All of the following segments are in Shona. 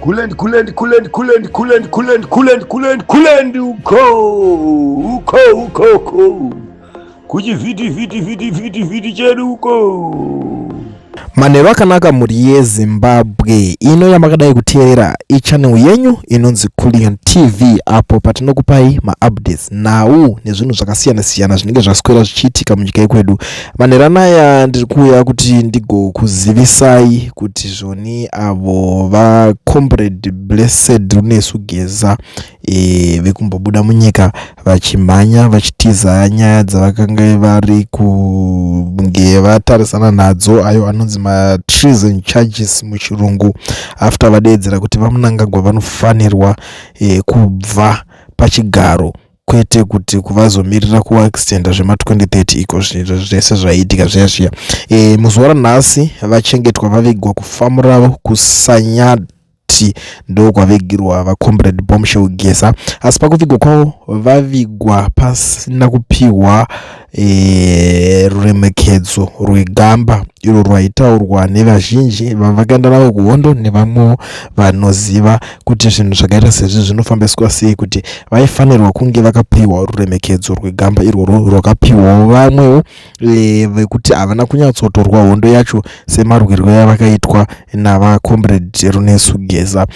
Kulend, kulend, kulend, kulend, kulend, kulend, kulend, kulend, kulend, uko, uko, uko, uko. Kuchivhiti, vhiti, vhiti, vhiti, vhiti chedu uko. Manheru akanaka mhuri yeZimbabwe. Ino yamakadai kuteerera ichannel yenyu inonzi Kulliant TV apo patinokupai maupdates, nhau nezvinhu zvakasiyana siyana zvinenge zvaswera zvichiitika munyika yekwedu. Manheru anaya ndiri kuuya kuti ndigokuzivisai kuti zvoni avo vaComrade Blessed Runesu Geza vekumbobuda munyika vachimhanya vachitiza nyaya dzavakanga vari kunge vatarisana nadzo, ayo anonzi matreason charges muchirungu, after vadeedzera kuti VaMnangagwa vanofanirwa kubva pachigaro, kwete kuti kuvazomirira kuextenda zvema2030 iko zvinhu zvese zvaiitika zviya zviya. Muzuva ranhasi vachengetwa, vavigwa kufamu ravo kuSanyati, ndokwavigirwa vaComrade Bombshell Geza. Asi pakuvigwa kwavo vavigwa pasina kupiwa ruremekedzo rwegamba iro rwaitaurwa nevazhinji vavakaenda navo kuhondo nevamwewo vanoziva kuti zvinhu zvakaita sezvi zvinofambiswa sei, kuti vaifanirwa kunge vakapiwa ruremekedzo rwegamba irworwo rwakapiwawo vamwewo vekuti havana kunyatsotorwa hondo yacho semarwirwo yavakaitwa navaComrade Runesu Geza.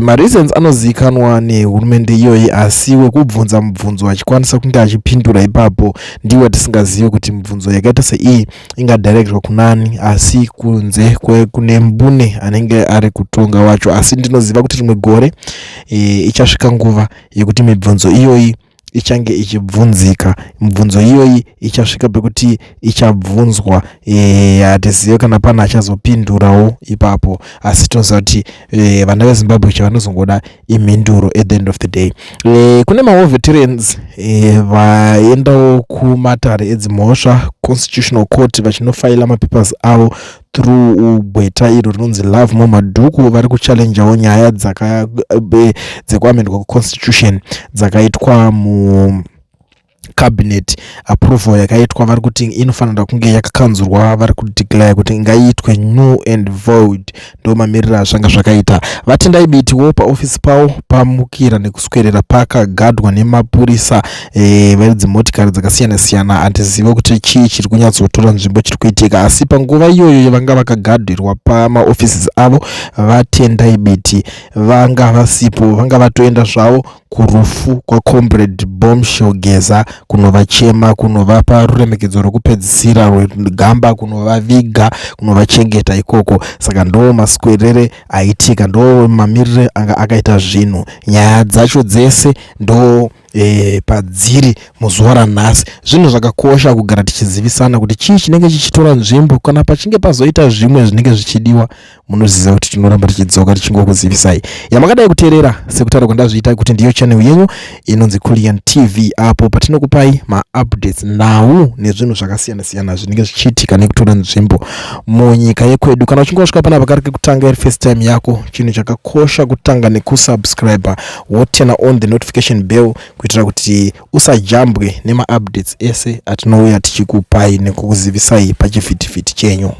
Mareasons anozivikanwa nehurumende iyoyi, asi wekubvunza mubvunzo achikwanisa kunge achipindura ipapo ndiwo tisingazivi kuti mibvunzo yakaita seiyi ingadirectwa kunani, asi kunze kune mbune anenge ari kutonga wacho. Asi ndinoziva kuti rimwe gore ichasvika nguva yekuti mibvunzo iyoyi ichange ichibvunzika, mibvunzo iyoyi ichasvika pekuti ichabvunzwa. Hatizive kana pane achazopindurawo ipapo, asi tinoziva kuti vana veZimbabwe chavanozongoda imhinduro at the end of the day. Kune mawar veterans vaendawo kumatare edzimhosva, Constitutional Court, vachinofaila mapapers avo through gweta iro rinonzi Lovemore Madhuku. Vari kuchallenjawo nyaya dzekuamendwa kweconstitution dzakaitwa mu cabinet approval yakaitwa. Vari kuti inofanira kunge yakakanzurwa, vari kudeclare kuti ngaiitwe null and void. Ndo mamiriro azvanga zvakaita. VaTendai Bitiwo paofisi pavo pamukira nekuswerera pakagadwa nemapurisa vedzimotikari dzakasiyana siyana. Handizive kuti chii chiri kunyatsotora nzvimbo, chiri kuitika, asi panguva iyoyo vanga vakagadhirwa pamaoffices avo, VaTendai Biti vanga vasipo, vanga vatoenda zvavo kurufu kwaComrade Bombshell Geza kunovachema, kunovapa ruremekedzo rwekupedzisira rwegamba, kunovaviga, kunovachengeta ikoko. Saka ndo maswerere aitika, ndo mamirire anga akaita zvinhu, nyaya dzacho dzese ndo padziri muzuva ranhasi. Zvinhu zvakakosha kugara tichizivisana kuti chii chinenge chichitora nzvimbo. Kana pachinge pazoita zvimwe zvinenge zvichidiwa, munoziva kuti tinoramba tichidzoka tichingokuzivisai. Yamakadai kuteerera, sekutaura kwandazviita kuti ndiyo channel yenyu inonzi Kulliant TV, apo patinokupai maupdates, nhau nezvinhu zvakasiyana-siyana zvinenge zvichiitika nekutora nzvimbo munyika yekwedu. Kana uchinge wasvika panapa kari kekutanga, iri first time yako, chinhu chakakosha kutanga nekusubscribe, woturn on the notification bell kuitira kuti usajambwe nemaupdates ese atinouya tichikupai nekukuzivisai pachivhitivhiti chenyu.